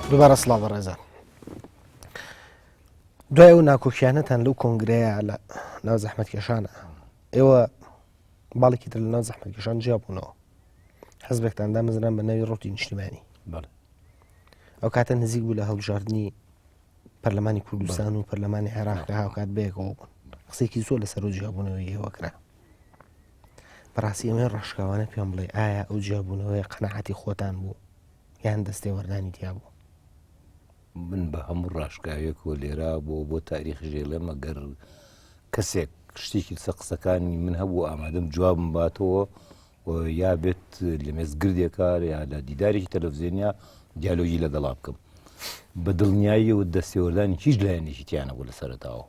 دووبارە سڵاو بەڕێزان. دوای ئەو ناکۆکیانەتان لەو کۆنگرەیە لە ناو زەحمەتکێشانە ئێوە باڵێکی تر لە ناو زەحمەتکێشان جیا بوونەوە حزبێکتان دامەزران بە ناوی ڕوتی نیشتیمانی ئەو کاتە نزیک بوو لە هەڵبژاردننی پەرلەمانی کوردستان و پەرلەمانی عێراق کە هاوکات بەیەکەوە بوون قسێکی زۆر لەسەر و جیابوونەوەی ئێوە کرا بەڕاستی ئەمە ڕاشکاوانە پێم بڵێ ئایا ئەو جیابوونەوەی قەنەعاتی خۆتان بوو یان دەستێوەردانی تیا بوو من بە هەموو ڕاشکاویەکەوە لێرە بۆ بۆ تاریخ ژێڵێم ئەگەر کەسێک شتێکی لەسەر قسەکانی من هەبوو ئامادەم جوابم باتەوە و یا بێت لە مێزگردێکە یا لە دیدارێکی تەلەڤزیۆنیا دیالۆگی لەگەڵا بکەم بە دڵنیاییەوە دەستێوەردانی هیچ لایەنێکی تیانە بوو لە سەرەتاوە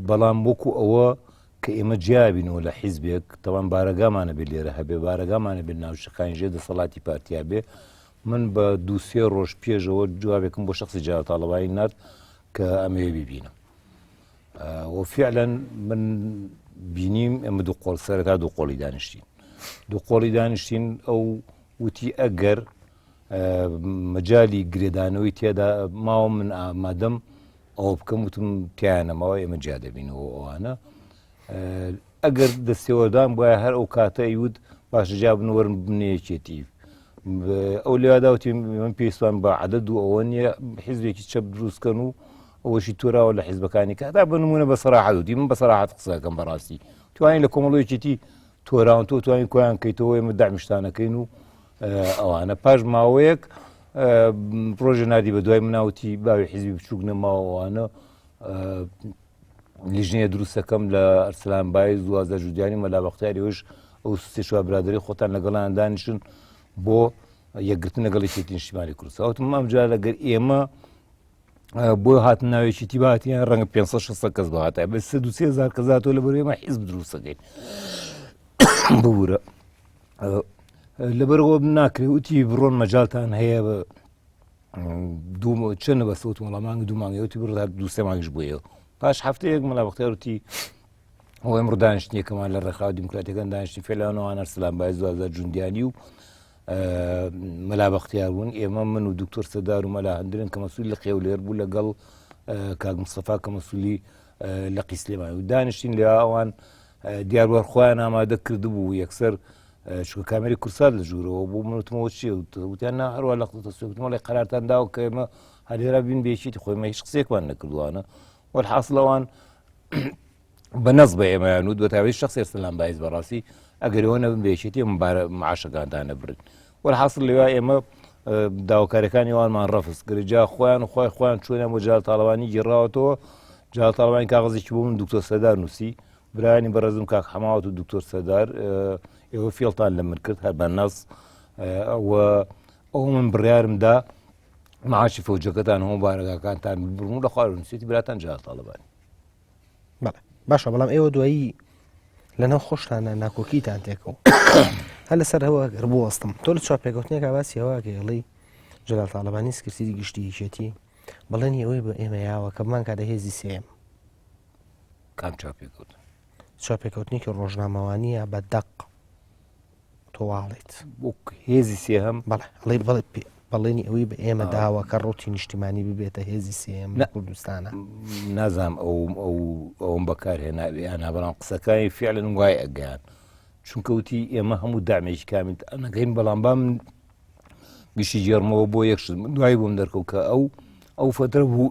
بەڵام وەکو ئەوە کە ئێمە جیابینەوە لە حیزبێک تەوان بارەگامانە بێ لێرە هەبێ بارەگامانە بێ ناوچەکانی ژێر دەسەڵاتی پارتیا بێ من بە دوو سێ ڕۆژ پێشەوە جوابێکم بۆ شخصی جەلال تاڵەبانی نارد کە ئەمەوێ بیبینم و فعلا من بینیم ئەمە دوو قۆڵ سەرەتا دوو قۆڵی دانیشتین دوو قۆڵی دانیشتین ئەو وتی ئەگەر مەجای گرێدانەوەی تێدا ماوە من ئامادەم ئەوە بکەم وتم تیانەمەوە ئێمە جیا دەبینەوە ئەوانە ئەگەر دەستێوەردان بوایە هەر ئەو کاتە ئەیوت باشە جا بن وەرن ببنە یەکێتی ئەو لێوادا وتی من پێویستمان بە عەدەد و ئەوە نییە حیزبێکی چەپ دروستکەن و ئەوەشی تۆراوە لە حیزبەکانی کە هەتا بە نمونە بە سەراحەت وتی من بە سەراحەت قسەکەم بەڕاستی توانین لە کۆمەڵەیەکێتی تۆراون تۆ توانین کۆیان کەیتەوە ئێمە دەعمیشتانەکەین و ئەوانە پاش ماوەیەک ڕۆژە نادی بە دوای مناوتی باوی حیزبی بچووک نەماوەوانە لیژنەیە دروستەکەم لە ئەرسلان بایز و ئازا جودیانی مەلا بەختیاری وش ئەو سێ چوار برادری خۆتان لەگەڵیان دانیشن بۆ یەکگرتن لەگەڵ یەکێتی نیشتیمانی کوردستان وتم ئەم جار لەگەر ئێمە بۆ هاتن ناوێکی باتیان ڕەنگە 500 کەس بهاتای بە 3000 کەس هاتووە لە بەرێمە حیزب دروستەکەین ببوورە لەبەرەوە ناکرێ وتی بڕۆن مەجالتان هەیە دوو چەند بەس وتم وەڵا مانگ دوو مانگی وتی بڕ دوو سێ مانگیش بوویەوە پاش هەفتەیەک مەلا بەختیار وتی ئەو ئەمڕۆ دانیشتنێکمان لە ڕێکخراوە دیموکراتیەکان دانیشتین فێلانەوە ئەرسلان بایز دوازدە جوندیانی و مەلا بەختیار بوون ئێمە من و دکتۆر سەدار و مەلا هەندرن کە مەسوول لە قێولێر بوو لەگەڵ کاک مستەفا کە مەسوولی لە قیسلێمانی و دانیشتین لە ئەوان دیاروەر خۆیان ئامادە کردبوو یەکسەر چونکە کامێری کورسات لە ژوورەوە بوو من وتمەوە چییە وتیان نا هەروە لە قوتە وتمەڵی قەرارتان داوە کە ئێمە هەلێرا بین بێکیتی خۆی مە هیچ قسەیەکمان نەکردوانە وەلحاصل ئەوان بە نەز بە ئێمەیان و دوتاوی شخص سلام بایز بەڕاستی ئەگەرەوە نەبن بێکێتی مبارە معاشەکانتان نەبرن وەلحاصل لەوا ئێمە داواکاریەکانی ئەوانمان ڕەفز کرد جا خۆیان و خۆی خۆیان چۆنیان بۆ جلال تاڵەبانی گێڕاوەتەوە جلال تاڵەبانی کاغەزێکی بۆ من دکتۆر سەردار نووسی برایانی بەڕێزم کاک حەماوەت و دکتۆر سەردار ئێوە فێڵتان لە من کرد هەر بە نەس ئەوە ئەو من بڕیارم دا معاشی فەوجەکەتان هەموو بارەگاکانتان ببڕم و لە خوارەوە نووسێتی براتان جلال تاڵەبانی بەڵێ باشە بەڵام ئێوە دوایی لەناو خۆشتانە ناکۆکیتان تێکەوە هەر لەسەر هەوە گەر بوەستم تۆ لە چاپێکەوتنێکا باسی هەواکەی جلال تاڵەبانی سکرتیری گشتی یەکێتی بەڵێنی ئەوەی بە ئێمە یاوە کە بمان کاتە هێزی سێم کام چاپێکەوتن چاپێکەوتنێکی ڕۆژنامەوانیە بە دەق تۆواڵیت وەک هێزی سێهەم بەڵێ ئەڵێ بەڵێ بەڵێنی ئەوەی بە ئێمە داوە کە ڕوتی نیشتیمانی ببێتە هێزی سێم لە کوردستانە نازانم ئەو ئەو ئەوم بەکارهێناوی یان بەڵام قسەکانی فعلن وای ئەگەیان چونکە وتی ئێمە هەموو دامێکی کامیل ئەنەکەین بەڵام با من گشتی گێڕمەوە بۆ یەک شت من دوای بۆم دەرکەوت کە ئەو ئەو فترە بوو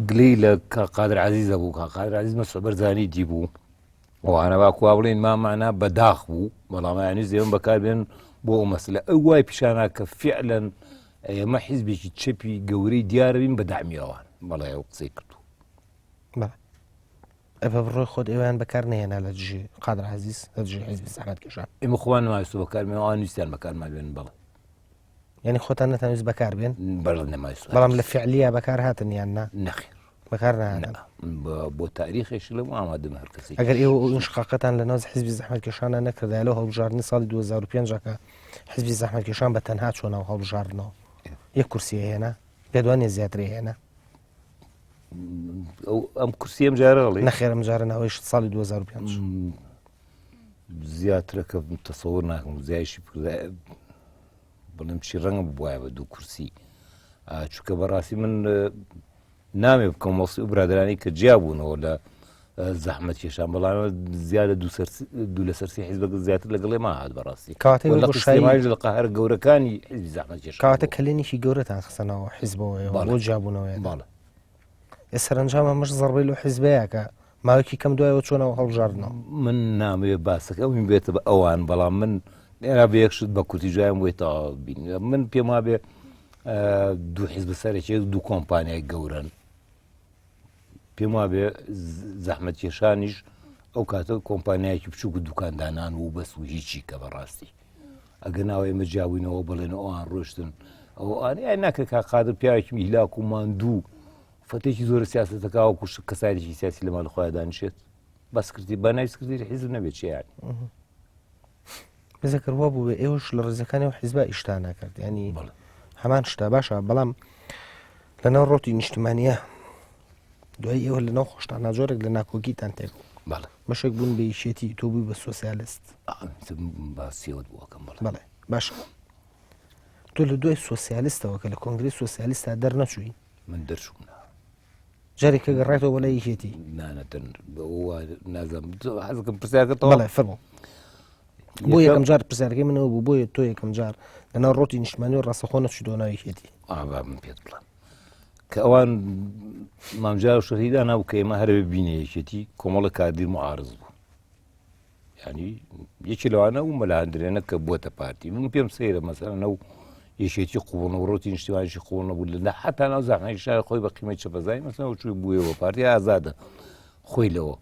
گلەی لە قادر عزیزە بوو کا قادر عزیز مەسعود بەرزانی دی بوو ئەوانە با کوا بڵێن مامانە بەداخ بوو بەڵام یانی زێم بەکاربێن بۆ ئەو مەسلە ئەو وای پیشانە کە فعلەن ئێمە حیزبێکی چەپی گەورەی دیاربین بە دامی ئەوان بەڵێ ئەو قسەی کردو ئەبە بڕۆی خۆت ئێوەیان بەکار نهێنا لە دژی قادر عزیز لە دژی حیزبی زەحمەت کێشان ئێمە خۆمان نمایستو بەکارمێن ئەوان ویستیان بەکارمان بێن بەڵێ یعنی خۆتان نەتانویست بەکار بێن بەڵێ نەمایستو بەڵام لە فعلیە بەکار هاتن یان نا نەخێر بەکار نهاتن بۆ تاریخێکی لەم ئامادەم هەر کەسێک ئەگەر ئێوە ئەو ئینشقاقەتان لە ناو حزبی زەحمەتکێشانە نەکردایە لەو هەڵبژاردنی ساڵی 2005 کە حزبی زەحمەتکێشان بە تەنها چۆ ناو هەڵبژاردنەوە یەک کورسی هێنا پێدوانێ زیاتری هێنا ئەم کورسی ئەم جارە ئەڵێ نەخێر ئەم جارە ناوەی ساڵی 2005 زیاترە کە تەسەور ناکەم زیایشی بکردایە. بڵێم چی ڕەنگە ببوایە بە دوو کورسی چونکە بەڕاستی من نامێ بکەم وەسی و برادرانی کە جیا بوونەوە لە زەحمەت کێشان بەڵام زیادە دوو لە سەرسی حیزبەکە زیاتر لەگەڵێ ما هات بەڕاستی کاتێ لە قشایش لە قەهر گەورەکانی حیزبی زەحمەت کێشان کاتە کەلێنێکی گەورەتان خستەنەوە حیزبەوە بۆ جیابوونەوەی باڵە ئێ سەرەنجام ئەمەش زەڕبەی لەو حیزبەیە کە ماوەیەکی کەم دوایەوە چۆنەوە هەڵبژاردنەوە. من نامەوێ باسەکە ئەوین بێتە بە ئەوان بەڵام من ئێرا بە یەک شت بە کورتی جوایان بۆی تەواو بین من پێم وابێ دوو حیزب سەرەکی دوو کۆمپانیای گەورەن پێم وابێ زەحمەت کێشانیش ئەو کاتە کۆمپانیایەکی بچووک و دوکاندانان و بەس و هیچی کە بەڕاستی ئەگەر ناوە ئێمە جیابووینەوە بڵێن ئەوان ڕۆشتن ئەو ئەوان ناکرێت کاک قادر پیاوێکی هیلاک و ماندوو فەتێکی زۆر سیاستەکە وەکو کەسایەتێکی سیاسی لە ماڵ خۆیان دانیشێت بەس کردی بە ناوی سکرتێری حیزب نەبێت چی یانی بزەکر وا بوو ئێوەش لە ڕزەکانی و حیزبا ئیشتان نەکرد ینی هەمان شتە باشە بەڵام لەناو ڕۆتی نیشتمانە دوای ئێوە لەناو خۆشتان ناجۆرێک لە ناکۆکیتان تێک بەڵێ بەشێک بوون بە یەکێتی تۆ بووی بە سۆسیالست باسیەوەت بۆکەم بەڵێ بەڵێ باشە تۆ لە دوای سۆسیالستەوە کە لە کۆنگری سۆسیالیستا دەرنەچووی من دەرچووم جارێک کە گەڕایتەوە بۆ لای یەکێتی نانەتن نازم حەزکەم پرسیارکە بەڵێ فەرموو بۆ یەکەم جار پرسیارەکەی منەوە بوو بۆیە تۆ یەکەم جار لەناو ڕۆتی نیشتمانی و ڕاستەخۆ نەچوویتەوە ناو یەکێتی ئا من پێت بڵێم کە ئەوان مامجار و شەهیدان ناو کە ئێمە هەرەوێ بینە یەکێتی کۆمەڵە کادیر معارز بوو ینی یەکی لەوانە و مەلاندرێنە کە بووەتە پارتی من پێم سەیرە مەسەلەن ئەو یەکێتی قوڵ و ڕۆتی نیشتیمانیشی قوڵ نەبوو لە حتا ناو زەحمەی شار خۆی بە قیمەی چەپەزای مەسەلەن ئەو چووی بوویەوە پارتی ئازادە خۆی لەوە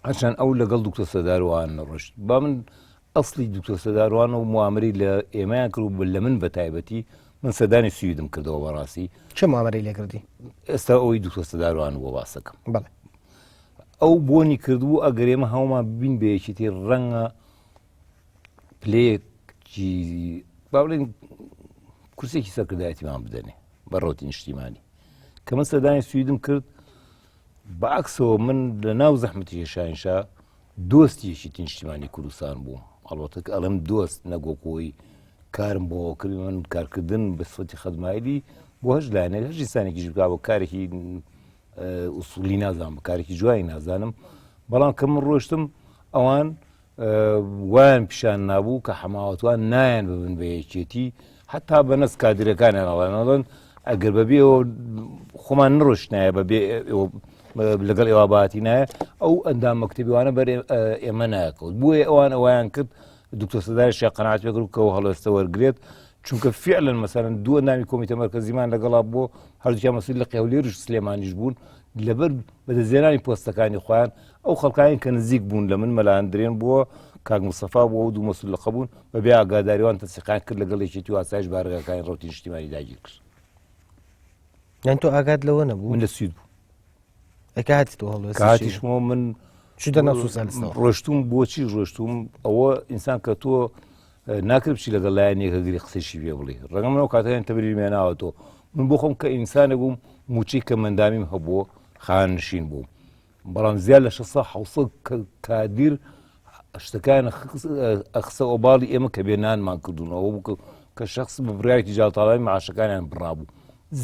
هەرچەند ئەو لەگەڵ دکتۆر سەداروان نەڕۆشت با من ئەسلی دکتۆر سەداروان و موامری لە ئێمەیان کرد و لە من بە تایبەتی من سەدانی سویدم کردەوە بەڕاستی چه موامرەی لێکردی ئێستا ئەوەی دکتۆر سەداروان بۆ باسەکەم بەڵێ ئەو بۆنی کردبوو ئەگەر ئێمە هەموومان ببین بە یەکێتی ڕەنگە پلەیەکی با بڵێین کورسێکی سەرکردایەتیمان بدەنێ بە ڕەوتی نیشتیمانی کە من سەردانی سویدم کرد بەعکسەوە من لە ناو زەحمەتی هێشانشا دۆستی یەکێتی نیشتیمانی کوردستان بووم ئەڵبەتە کە ئەڵێم دۆست نەگۆکۆی کارم بۆ کرد من کارکردن بە سفەتی خەدمایلی بۆ هەش لایەنێک هەش ئینسانێکیش بکا بۆ کارێکی ئوسولی نازانم بە کارێکی جوانی نازانم بەڵام کە من ڕۆشتم ئەوان وایان پیشان نابوو کە حەماوەتوان نایەن ببن بە یەکێتی حتا بە نەست کادرەکانیان ئەڵێن ئەڵێن ئەگەر بەبێ خۆمان نڕۆشتنایە بەبێ لەگەڵ ئێوە باتی نایە ئەو ئەندام مەکتەبیوانە بەر ئێمە ناکەوت بۆیە ئەوان ئەویان کرد دکتۆر سەدارشیا قەناعەت پێکرد کە ئەو هەڵوێستە وەرگێت چونکە فعلا مەسەرەن دووە نامی کۆمیتە مەرکەزیمان لەگەڵا بۆ هەردووکیان مەسول لە هەولێرش سلێمانیش بوون لەبەر بەدەستێنانی پۆستەکانی خۆیان ئەو خەڵکانی کە نزیک بوون لە من مەلاندرێن بووە کاک مستەفا بووە و دوو مەسول لە قەبوون بە بێ ئاگاداریوان تەسیقان کرد لەگەڵ یەکێتی و ئاسایش بارەگاکانی ڕەوتی نیشتیمانی داگیر کرد. یان تۆ ئاگات لەوە نەبوو؟ من لە سوید بوو. ئەکە هاتی تۆ هەڵوێست کە هاتیشمەوە من چوویتە ناو سوسیالیستەوە؟ ڕۆشتوم بۆچی ڕۆشتوم ئەوە ئینسان کە تۆ ناکرێت بچی لەگەڵ لایەنێکە گری قسەشی پێ بڵێ ڕەنگە من ئەو کاتەیان تەبریرم هێناوەتەوە من بۆ خۆم کە ئینسانێک بووم موچەی کە مەندامیم هەبووە خانشین بووم بەڵام زیاد لە 600 700 کادیر شتەکان ئەخسە ئۆباڵی ئێمە کە بێ نانمان کردوونەوە بوو کە شخص بە بڕیارێکی جاڵتاڵانی معاشەکانیان بڕابوو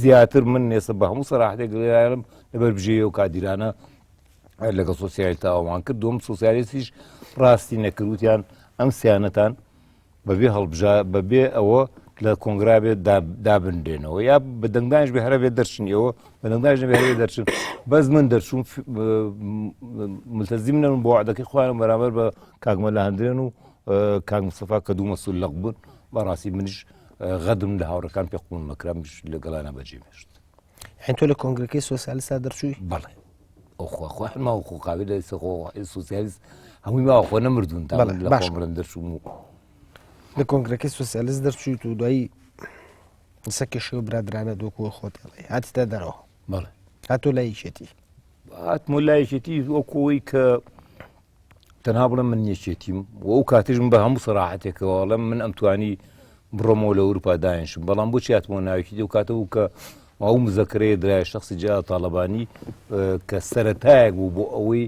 زیاتر من نێسە بە هەموو سەراحەتێک گەڵێرم لەبەر بژێوی و کادیرانە لەگەڵ سۆسیالیست تاوان کرد دوم سۆسیالیستیش ڕاستی نەکردوتیان ئەم سیانەتان بەبێ هەڵبژا بەبێ ئەوە لە کۆنگرا بێت دابنرێنەوە یا بە دەنگدانش بێ هەرە بێت دەرچن ئێوە بە دەنگدانش نەبێ هەرە دەرچن بەس من دەرچوم ملتەزیم نەبم بۆ وعدەکەی خۆیان بەرامبەر بە کاک مەلا هەندرێن و کاک مستەفا کە دوو مەسول لەق بوون بەڕاستی منیش غەدم لە هاوڕەکان پێ قبوڵ نەکرا منیش لەگەڵیانە بەجێ مێشت. یانی تۆ لە کۆنگرەکەی سۆسیالیستا دەرچووی؟ بەڵێ. ئەو خوا خوا ماوە خۆ قابل لە خۆ سۆسیالیست هەمووی ماوە خۆ نەمردوون تا من لە خۆم دەرچووم و لە کۆنگرەکەی سۆسیالیست دەرچوویت و دوایی لەسەر کێشەی و برادرانە وەکو خۆت ئەڵێ هاتیتە دەرەوە بەڵێ هاتۆ لای یەکێتی هاتمۆ لای یەکێتی وەکو ئەوەی کە تەنها بڵێم من یەکێتیم و ئەو کاتیش من بە هەموو سەراحەتێکەوە ئەڵێم من ئەمتوانی بڕۆمەوە لە ئەوروپا دانیشم بەڵام بۆچی هاتمەوە ناوێکی ئەو کاتە بوو کە ئەو مزەکرەیە درایە شخصی جیا تاالبانی کە سەرەتایەک بوو بۆ ئەوەی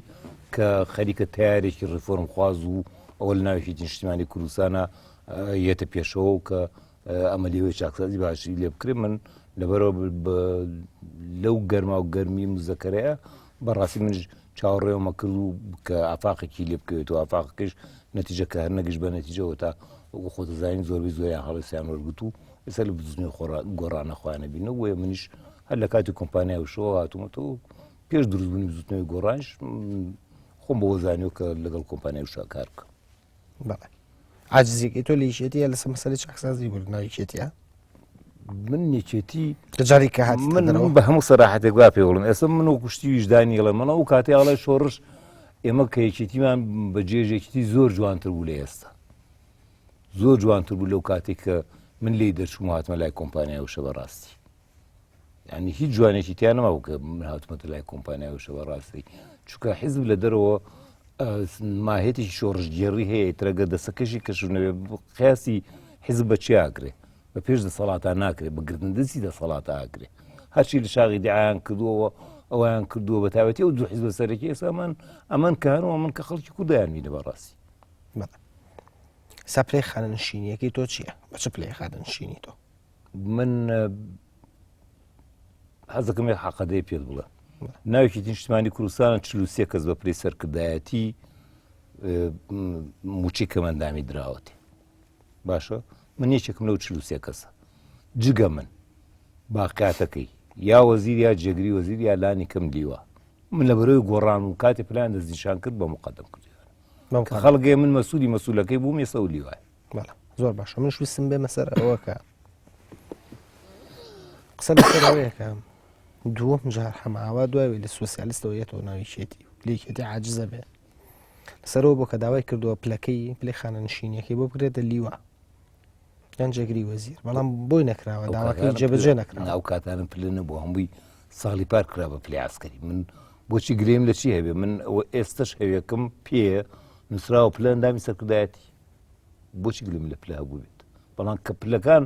کە خەریکە تیارێکی ڕیفۆرمخواز و ئەوە لە ناوێکی نیشتیمانی کوردستانە یەتە پێشەوە و کە ئەمەلیەوەی چاکسازی باشی لێ بکرێ من لەبەرەوە لەو گەرما و گەرمی مزەکەرەیە بەڕاستی منش چاوەڕێومە کرد و کە ئافاقێکی لێ بکەوێت و ئافاقەکەش نەتیجە کە هەر نەگەشت بە نەتیجەوە تا وەکو خۆتەزانین زۆربەی زۆریان هەڵوێستیان وەرگرت و ئێستا لە بزوتنەوەی خۆڕا گۆڕانە خۆیانە بینەوە بۆیە منیش هەر لە کاتی کۆمپانیای وشەوە هاتوومەتەوە پێش دروستبوونی بزوتنەوەی گۆڕانیش خۆم بەوە زانیوە کە لەگەڵ کۆمپانیای وشە کار بکەم. بەڵێ عاجزیەکەی تۆ لە یەکێتیە لەسەر مەسەلەی چاکسازی بوو لەناو یەکێتیە؟ من یەکێتی جاری کە هات من بە هەموو سەراحەتێک وا پێ بڵم ئێستا من و کوشتی ویژدانی ئەڵێ من ئەو کاتی ئاڵای شۆڕش ئێمە کە یەکێتیمان بە جێژێکیتی زۆر جوانتر بوو لە ئێستا زۆر جوانتر بوو لەو کاتێک کە من لی دەرچوم هاتمە لای کۆمپانیای وشە بەڕاستی یعنی هیچ جوانێکی تیا نەما کە من هاتمەتە لای کۆمپانیای وشە بەڕاستی چونکە حیزب لە دەرەوە ماهێتێکی شۆڕشگێڕی هەیە ترەگە دەسەکەشی کەشونەوێ قیاسی حیزب بە چیاکرێ بە پێش دەسەڵاتە ناکرێ بە گرتن دەستی دەسەڵاتە ئاکرێ هەرچی لە شاغی دیعاان کردووەوە ئەویان کردووە بە تاوەتی ئەو دوو حیزبە سەرەکی ئێستا من ئەمن کارەوە من کە خەڵکی کوردیان بینە بەڕاستی سا پلەی خانەنشینیەکەی تۆ چییە؟ بە چ پلەی خانەنشینی تۆ؟ من حەزەکەم یەک حەقەدەی پێت بڵێ ناوێکی نیشتمانی کوردستانە 43 کەس بە پلەی سەرکردایەتی موچەی کەمەندامی دراوەتێ باشە من یەکێکم لەو 43 کەسە جگە من باقیاتەکەی یا وەزیر یا جێگری وەزیر یا لانی کەم لیوە من لە بەرەوەی گۆڕان و کاتی پلان دەستنیشان کرد بە مقدم کردیان کە خەڵگێ من مەسوولی مەسوولەکەی بووم ێسە و لیوای بەڵێ زۆر باشە منش ویستم بێمە سەر ئەوە کە قسە لەسەر ئەوەیە کە دووەم جار حەماوا دوای لە سوسیالیستەوە یەتەوە ناو یەکێتی و لە یەکێتی عاجزە بێ لەسەرەوە بۆ کە داوای کردووە پلەکەی پلەی خانەنشینیەکەی بۆ بکرێتە لیوا یان جێگری وەزیر بەڵام بۆی نەکراوە داواکەی جێبەجێ نەکراوە ئەو کاتانە پلە نەبوو هەمووی ساڵی پار کرا بە پلی عسکەری من بۆچی گرێم لە چی هەبێ من ئەوە ئێستش هەوێکم پێ نووسراوە پلە ئەندامی سەرکردایەتی بۆچی گلم لە پلە هەبووبێت بەڵام کە پلەکان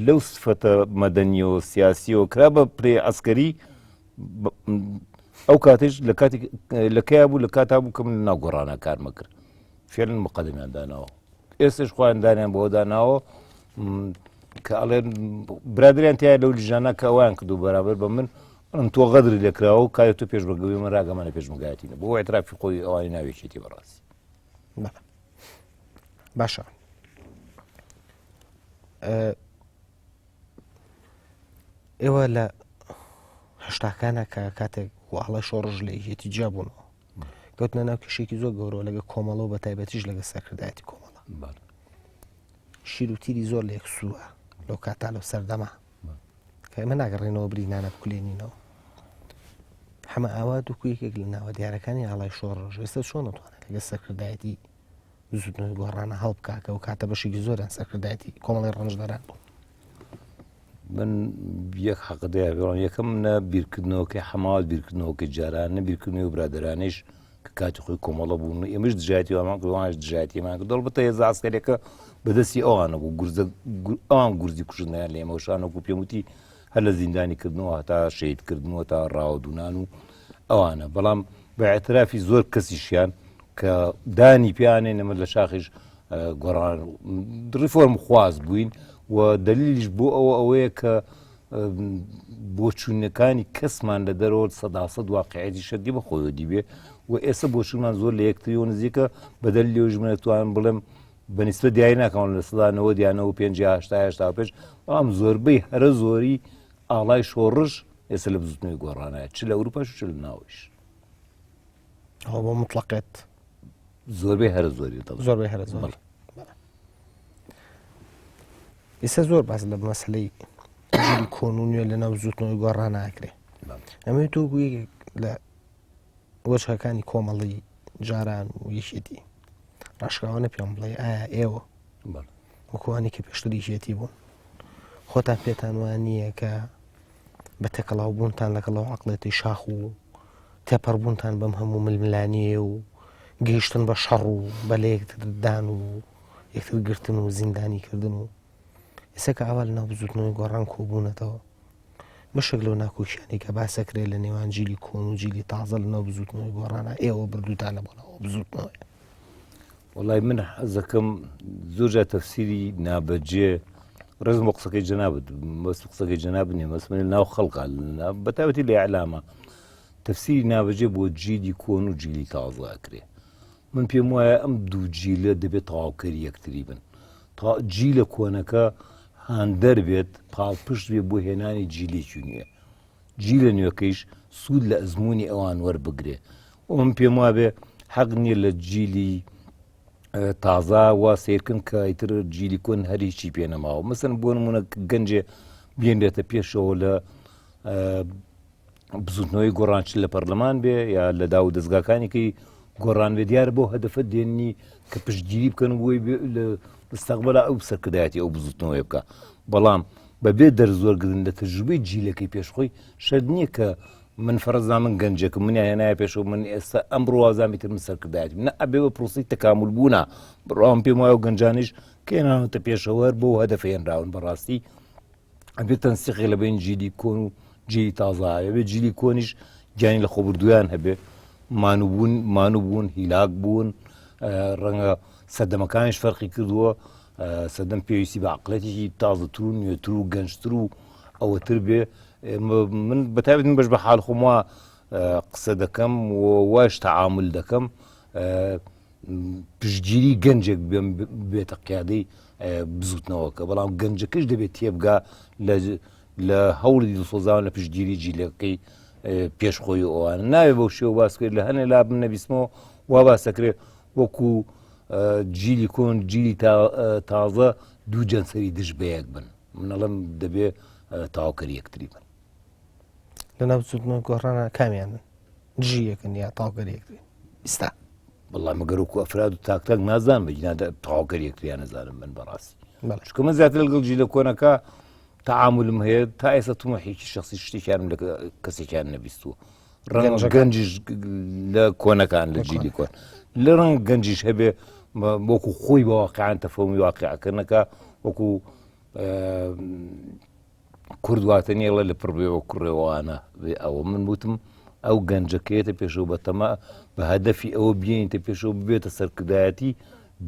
لەو سفەتە مەدەنیەوە سیاسیەوە کرا بە پلەی عسکەری ئەو کاتێش لە کاتی لەکەیا بوو لە کاتا بوو کە من ناگۆڕانە کارمە کرد فێرن مقدمیان داناوە ئێستش خۆیان دانیان بۆ داناوە کە ئەڵێن برادریان تیا لەو لیژانە کە ئەویان کردو بەرابەر بە من ئەم تۆ غەدری لێکراوە و کاری تۆ پێشمەرگەوی من ڕاگەمانە پێشمەرگایەتی بۆ ئەترافی خۆی ئەوانی ناوێکێتی بەڕاستی باشە ئێوە لە هەشتاکانە کە کاتێک واڵە شۆڕژ لە یەکێتی جیا بوونەوە کەوتنە ناو کێشێکی زۆر گەورەوە لەگە کۆمەڵەوە بە تایبەتیش لەگە سەرکردایەتی کۆمەڵە شیر و تیری زۆر لە یەک سووە لەو کاتا لەو سەردەما کە ئێمە ناگەڕێنەوە برینانە بکولێنینەوە حەمە ئاوا دوکو یەکێک لە ناوە دیارەکانی ئاڵای شۆڕش ئێستا چۆن دەتوانێت لەگە سەرکردایەتی بزوتنەوەی گۆڕانە هەڵبکا کە ئەو کاتە بەشێکی زۆریان سەرکردایەتی کۆمەڵی ڕەنجدەران بوون. من یەک حەقە دەیا بێڵم یەکەم نە بیرکردنەوەکەی حەماوات بیرکردنەوەکەی جاران نە بیرکردنەوەی برادەرانیش کە کاتی خۆی کۆمەڵە بوون و ئێمەش دژایەتی وامان کرد ئەوانش دژایەتیمان کرد دەڵبەتە هێزە عەسکەریەکە بەدەستی ئەوانە بوو گورزە ئەوان گورزی کوشندیان لە ئێمە وشانەکو پێم وتی هەر لە زیندانی کردنەوە هەتا شەهیدکردنەوە تا ڕاوەدوونان و ئەوانە بەڵام بە اعترافی زۆر کەسیشیان کە دانی پیانێن ئەمە لە شاخیش گۆڕان ڕیفۆرم خواز بووین و دلیلیش بۆ ئەوە ئەوەیە کە بۆچوونەکانی کەسمان لە دەرەوە سەداسەد واقعەتی شەدی بە خۆیەوە دیبێ و ئێستا بۆچوونمان زۆر لە یەکتری و نزیکە بەدەل لێژ منەتوانم بڵێم بە نیسبەت دیاری ناکەم 90% یا 95 یا 80 85 بەڵام زۆربەی هەرە زۆری ئاڵای شۆڕش ئێستا لە بزوتنەوەی گۆڕانایە چ لە ئەوروپاش و چ لە ناوەوەیش. ئەوە بۆ مطلقێت زۆربەی هەرە زۆری دەڵێم. زۆربەی هەرە زۆری. بەڵێ. ئێستا زۆر باس لە مەسلەی جیلی کۆن و نوێ لە ناو بزوتنەوەی گۆڕان ناکرێ ئەمەی تۆ یەکێک لە وەجهەکانی کۆمەڵی جاران و یەکێتی ڕاشکاوانە پێم بڵێ ئایا ئێوە وەکوانی کە پێشتر یەکێتی بوون خۆتان پێتان وان نییە کە بە تێکەڵاو بوونتان لەگەڵ ئەو عقلێتی شاخ و تێپەڕبوونتان بەم هەموو ململانیە و گەیشتن بە شەڕ و بە لە یەکتردان و یەکتر گرتن و زیندانی کردن و ئێستا کە ئاوا لەناو بزوتنەوەی گۆڕان کۆبوونەتەوە بەشێک لەو ناکۆکیانەی کە باسەکرێت لە نێوان جیلی کۆن و جیلی تازە لەناو بزوتنەوەی گۆڕانە ئێوە بردوتانە بۆ ناو بزوتنەوەی. وەڵای من حەزەکەم زۆر جار تەفسیری نابەجێ ڕێزم بۆ قسەکەی جەنابت بەس قسەکەی جەنابت نیە بەس من ناو خەڵکا بە تایبەتی لە ئیعلامە تەفسیری نابەجێ بۆ جیلی کۆن و جیلی تازە ئەکرێ من پێم وایە ئەم دوو جیلە دەبێت تەواوکەری یەکتری بن تا جیلە کۆنەکە هاندەر بێت پاڵپشت بێ بۆ هێنانی جیلێکی نوێ جیلە نوێکەیش سوود لە ئەزمموی ئەوان وەربگرێ و من پێم وابێ حەق نییە لە جیلی تازە وا سیرکن کە ئیتر جیلی کۆن هەر هیچی پێ نەماوە مەسن بۆ نمونە گەنجێ بێنرێتە پێشەوە لە بزوتنەوەی گۆڕان چ لە پەرلەمان بێ یا لە داو و دەستگاکانێکی گۆڕان بێ دیارە بۆ هەدەفە دێنی کە پشتگیری بکەن بۆی لە مستەقبەلا ئەو سەرکردایەتی ئەو بزوتنەوەی بکە بەڵام بەبێ دەرزوەرگرن لە تەجروبەی جیلەکەی پێشخۆی شەرت نییە کە من فەرزا من گەنجێکم منیان هێنایە پێشەوە من ئێستا ئەم ڕوازامی تر من سەرکردایەتی نە ئەبێ بە پرۆسی تەکامل بوونە بڕوام پێم وایە و گەنجانیش کە هێناونەتە پێشەوە بۆ هەدەفە هێنراون بەڕاستی ئەبێ تەنسیقێک لە بین جیلی کۆن و جیلی تازە هەبێ جیلی کۆنیش گیانی لە خۆبردویان هەبێ مانوبوون مانوبوون هیلاک بوون ڕەنگە سەردەمەکانیش فەرقی کردووە سەردەم پێویستی بە عقلێتێکی تازەتر و نوێتر و گەنجتر و ئەوەتر بێ من بەتایبەت من بەش بە حال خۆم وا قسە دەکەم و واش تەعامل دەکەم پشتگیری گەنجێک بێم بێتە قیادەی بزوتنەوەکە بەڵام گەنجەکەش دەبێت تێبگا لە هەوڵی دڵسۆزان لە پشتگیری جیلەکەی پێش خۆی ئەوان ناوێ بەو شێوە باس کرد لە هەنێ لا بم نەبیسمەوە وا باسەکرێ وەکو جیلی کۆن جیلی تازە دوو جەنسەری دژ بەیەک بن منەڵم دەبێ تاوکەری یەکتری بن لەناو بزوتنەوەی گۆڕانە کامیانن دژی یەکن یا تاوکەری یەکترین ئیستا وەڵا مەگەر وەکو ئەفراد و تاک تاک نازانم بەجینا تەواوکەری یەکتریان نەزانم من بەڕاستی چونکە من زیاتر لەگەڵ جیلە کۆنەکە تەعاملم هەیە تا ئێستا تموحێکی شخصی شتێکیانم لە کەسێکیان نەبیستووە ڕەنگە گەنجیش لە کۆنەکان لە جیلی کۆن لە ڕەنگ گەنجیش هەبێ وەکو خۆی بە واقعیان تەفەومی واقعەکردنەکە وەکو کورد واتە نیە لە پڕ بێ وە کوڕێوانە بێ ئەوە من وتم ئەو گەنجەکەیەتە پێشەوە بەتەما بە هەدەفی ئەوە بینیتە پێشەوە ببێتە سەرکردایەتی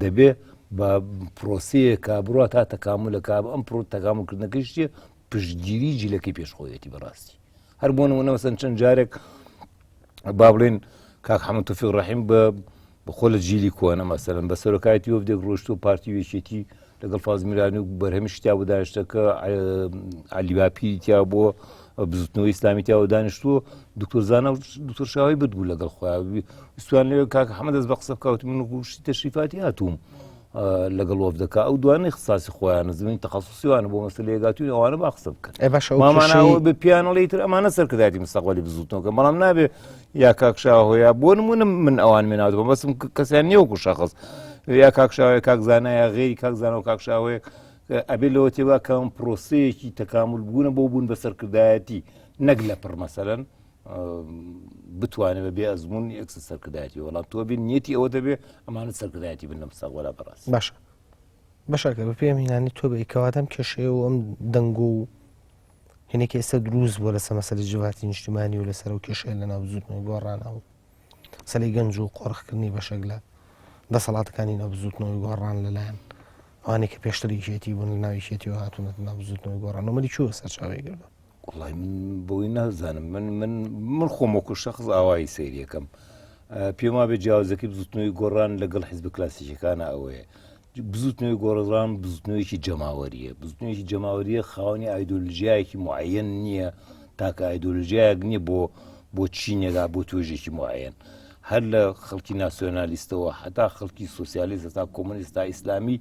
دەبێ بە پرۆسەیەکە بڕوا تا تەکاملەکە ئەم پرۆ تەکاملکردنەکەش چیە پشتگیری جیلەکەی پێشخۆیەتی بەڕاستی هەر بۆ نمونە مەسەن چەند جارێک با بڵێن کاک حەمە تۆفیق ڕەحیم بە بەخۆ لە جیلی کۆنە مەسەلەن بە سەرۆکایەتی وەفدێک ڕۆشت و پارتی و یەکێتی لەگەڵ فازڵ میرانی و بەرهەمی شتیا بۆ دانیشتەکە عەلی باپیری تیا بۆ بزوتنەوەی ئیسلامی تیا بۆ دانیشتووە دکتۆر زانا و دکتۆر شاوی برد بوو لەگەڵ خۆیان ویستیان لەوێ کاک حەمە دەست بە قسە بکات من و شتی تەشریفاتی هاتووم لەگەڵ وەفدەکە ئەو دوانەی خساسی خۆیانە زمین تەخصصیوانە بۆ مەسەلەیە گاتوین ئەوانە با قسە بکەن ئێ باشە ئەو مامانەوە کێشەی بە پیانەڵی تر ئەمانە سەرکردایەتی مستەقبەلی بزوتنەوەکە بەڵام نابێ یا کاک شاهۆ یا بۆ نمونە من ئەوان مێناوە بەسم کەسیان نییە وەکو شەخص یا کاک شاهۆ کاک زانا یا غێری کاک زانا و کاک شاهۆیە ئەبێ لەوە تێبا کە ئەم پرۆسەیەکی تەکامل بوونە بۆ بوون بە سەرکردایەتی نەک لە پڕ مەسەلەن بتوانێت بە بێ ئەزمون یەکسە سەرکردایەتی وەڵام تۆ بێ نیەتی ئەوە دەبێ ئەمانە سەرکردایەتی بن لە مستەقبەلا بەڕاستی باشە بەشەکە بە پێم هینانی تۆ بێ کەواتە ئەم کێشەیە و ئەم دەنگ و هینێکی ئێستا دروست بووە لەسەر مەسەلەی جڤاتی نیشتیمانی و لەسەر ئەو کێشەیە لە ناو بزوتنەوەی گۆڕانە و مەسەلەی گەنج و قۆرخکردنی بەشێک لە دەسەڵاتەکانی ناو بزوتنەوەی گۆڕان لەلایەن ئەوانەی کە پێشتر یەکێتی بوون لە ناو یەکێتیەوە هاتوونەتە ناو بزوتنەوەی گۆڕان ئەمە کوێوە سەرچاوەی گرتووە؟ وەڵای من بۆی نازانم من من من خۆم وەکو شخص ئاوایی سەیریەکەم پێم وابێ جیاوازەکەی بزوتنەوەی گۆڕان لەگەڵ حیزب کلاسیکەکانە ئەوەیە بزوتنەوەی گۆڕان بزوتنەوەیەکی جەماوەریە بزوتنەوەیەکی جەماوەریە خاوەنی ئایدۆلژیایەکی معەن نییە تاکە ئایدۆلژیایەک نییە بۆ بۆ چینێکا بۆ توێژێکی معەن هەر لە خەڵکی ناسیۆنالیستەوە هەتا خەڵکی سوسیالیست تا کۆمۆنیست تا ئیسلامی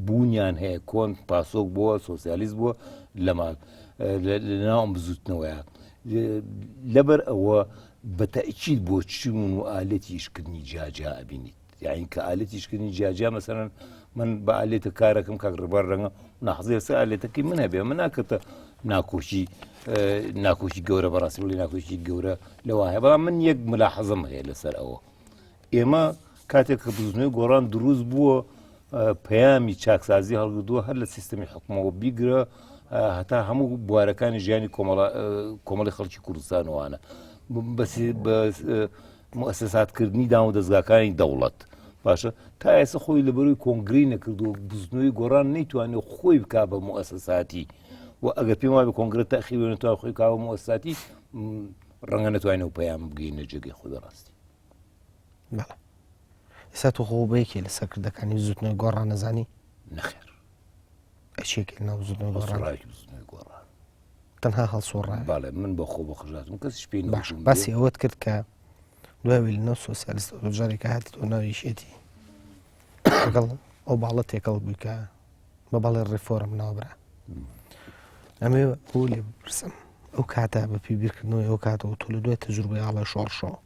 بوونیان هەیە کۆن پاسۆک بووە سوسیالیست بووە لەمە لەناو ئەم بزوتنەوەیە لەبەر ئەوە بە تەئکید بۆ چون و ئالەتی ئیشکردنی جیاجیا ئەبینیت یعنی کە ئالەتی ئیشکردنی جیاجیا مەسەرەن من بە ئالێتە کارەکەم کاک ڕێبار ڕەنگە ناحزێ سەر ئالێتەکەی من هەبێ من ناکردە ناکۆکی ناکۆکی گەورە بەڕاستی بڵێ ناکۆکی گەورە لەوە هەیە بەڵام من یەک ملاحەزەم هەیە لەسەر ئەوە ئێمە کاتێک کە بزوتنەوەی گۆڕان دروست بووە پەیامی چاکسازی هەڵگردووە هەر لە سیستەمی حکومەوە بیگرە هەتا هەموو بوارەکانی ژیانی کۆمەڵی خەڵکی کوردستانوانە بە موسساتکردنی دام و دەستگاکانی دەوڵەت. باشە تا ئێستا خۆی لە بەروی کۆنگری نەکردو بزنەوەی گۆڕان نەیتوانێت خۆی بک بە موئەسەساتی و ئەگەر پێم وابێ کۆنگرە تاخیر نەتوان خۆی کا بە موئەسەساتی ڕەنگە نەتوانین ئەو پەیام بگەینە جێگەی خۆی بەڕاستی. بەڵێ ئێستا تۆ خۆ بە یەکێ لە سەرکردەکانی بزوتنەوەی گۆڕان نەزانی؟ نەخێر. ئەچێک لەناو بزوتنەوەی گۆڕان؟ هەڵسوڕاوێکی بزوتنەوەی گۆڕان. تەنها هەڵسوڕاوێ. بەڵێ من بە خۆ بە خژاتم کەسیش پێی باش باسی ئەوەت کرد کە دوای لەناو سۆسیالیست جارێکە هاتیتەوە ناو یەکێتی لەگەڵ ئەو باڵە تێکەڵ بووی کە بە باڵی ڕیفۆرم ناوبرا ئەمێ بۆ لێ بپرسم ئەو کاتە بە پێی بیرکردنەوەی ئەو کاتەوە تۆ لە دوای تەجروبەی ئاڵای شۆڕشەوە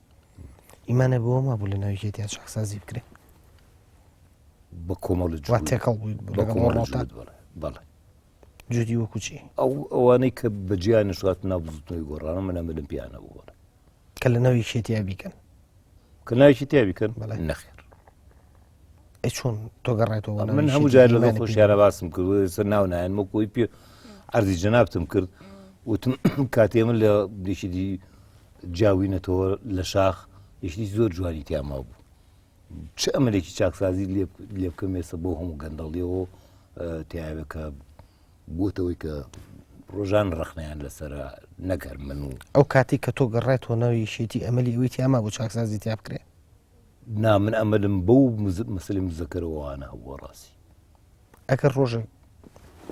ئیمانە بۆ ما بوو لە ناوی یەکێتیان چاکسازی بکرێ بە کۆمەڵ وا تێکەڵ بوویت بە کۆمەڵ بەڵێ جودی وەکو چی ئەو ئەوانەی کە بەجیان نشات ناو بزوتنەوەی گۆڕانە من ئەمەلم پیانە بوو کە لە ناو یەکێتیا بیکەن کە ناو یەکێتیا بیکەن بەڵێ نەخێر ئەی چۆن تۆ گەڕایتەوە من هەموو جار لەگەڵ خۆشیانە باسم کرد سەر ناو نایەن وەکو ئەوی پێ عەرزی جەنابتم کرد وتم کاتێ من لە یەکێتی جیاوینەتەوە لە شاخ یەکێتی زۆر جوانی تیا مابوو چ ئەمەلێکی چاکسازی لێ بکەم ئێستا بۆ هەموو گەندەڵیەوە تیاوێ کە بووتەوەی کە ڕۆژان ڕەخنەیان لەسرە نەک هەر من و ئەو کاتی کە تۆ گەڕایتەوە ناو یەکێتی ئەمەلی ئەوەی تیا مابوو چاکسازی تیا بکرێ؟ نا من ئەمەلم بەو مەسەلەی مزەکەرەوەوانە هەبووە ڕاستی. ئەگەر ڕۆژێک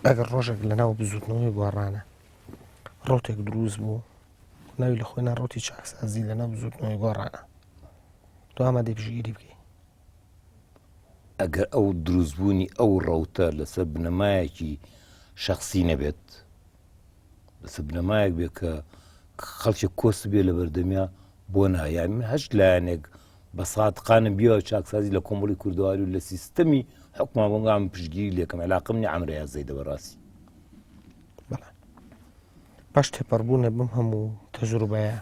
ئەگەر ڕۆژێک لە ناو بزوتنەوەی گۆڕانە ڕوتێک دروست بوو ناوی لە خۆی ناڕوتی چاکسازی لە ناو بزوتنەوەی گۆڕانە تۆ ئامادەی پشتگیری بکەی؟ ئەگەر ئەو دروستبوونی ئەو ڕەوتە لەسەر بنەمایەکی شەخسی نەبێت، لەسەر بنەمایەک بێت کە خەڵکی کۆست بێ لە بەردەمیا بۆ نا یان من هەشت لایەنێک بە سادقانە بیەوە چاکسازی لە کۆمەڵی کوردەواری و لە سیستەمی حکومان بۆنگام پشتگیری لێکەم علاقم نیە عەمرە یا زەیدە بەڕاستی. بەڵێ پاش تێپەڕبوونە بەم هەموو تەجروبەیە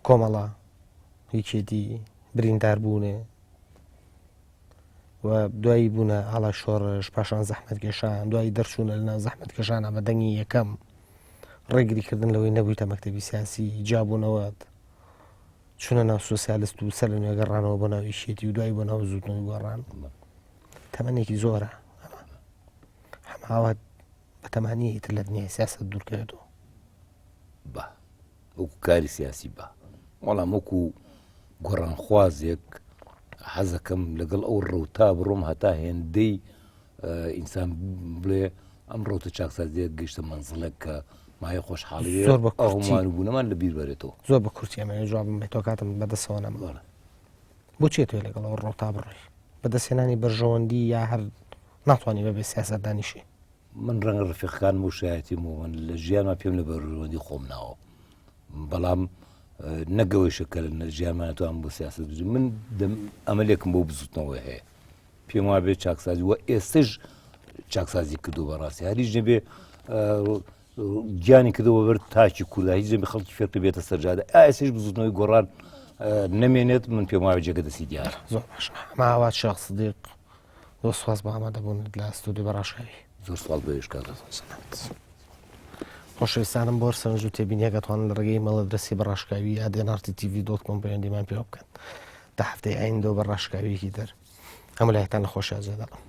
کۆمەڵە یەکێتی بریندار بوونێ و دوایی بوونە ئاڵای شۆڕش پاشان زەحمەت کێشان دوایی دەرچوونە لەناو زەحمەت کێشانە بە دەنگی یەکەم ڕێگریکردن لەوەی نەبوویتە مەکتەبی سیاسی جیابوونەوەت چونە ناو سوسیالست و سەر لە نوێ گەڕانەوە بۆ ناو یەکێتی و دوایی بۆ ناو بزووتنەوەی گۆڕان تەمەنێکی زۆرە ئەمە هەماوات بە تەمانیە تر لە دنیای سیاست دوورکەوێتەوە بە وەکو کاری سیاسی بە بەڵام وەکو گۆڕانخوازێک حەزەکەم لەگەڵ ئەو ڕەوتا بڕۆم هەتا هێندەی ئینسان بڵێ ئەم ڕەوتە چاکسازیە گەیشتە مەنزڵێک کە مایە خۆشحاڵی زۆر بە ئەومان بوونەمان لە بیر بەرێتەوە زۆر بە کورتی ئەمەوێ جوابم بێتەوە کاتم بەدەستەوە نەما بۆچی تۆ لەگەڵ ئەو ڕەوتا بڕۆی بەدەستهێنانی بەرژەوەندی یا هەر ناتوانانی بەبێ سیاسەت دانیشی من ڕەنگە ڕفیقەکانم و شایەتیم و من لە ژیانما پێم لە بەرژەوەندی خۆم ناوە بەڵام نەگەوەیشە کە لە ژیانمان ناتوانم بۆ سیاست بژیم من ئەمەلێکم بۆ بزوتنەوەی هەیە پێم وابێ چاکسازی و ئێستش چاکسازی کردو بەڕاستی هەریش نەبێ گیانی کردەوە بەر تاکی کووردا هیچ نەبێ خەڵکی فێرکە بێتە سەرجادە ئاسش بزوتنەوەی گۆڕان نەمێنێت من پێم وابێ جێگە دەستی دیارە زۆر باشە ماوات شێخ سدیق زۆر سوپاس بۆ ئامادەبوونت لە ستۆدیۆ بە ڕاشکاوی. زۆر سوپاس بۆ ئێوەش کاک سەلامەت. خۆشەویستانم بۆ سەرنج و تێبینیەک ئەتوانن لە ڕێگەی ئیمەیڵ ئەدرەسی بە ڕاشکاوی at nrt tv dot com پەیوەندیمان پێوە بکەن. تا هەفتەی ئایندەوە بە ڕاشکاویەکی تر هەموو لایەکتان لە خۆشیا جێدەڵم.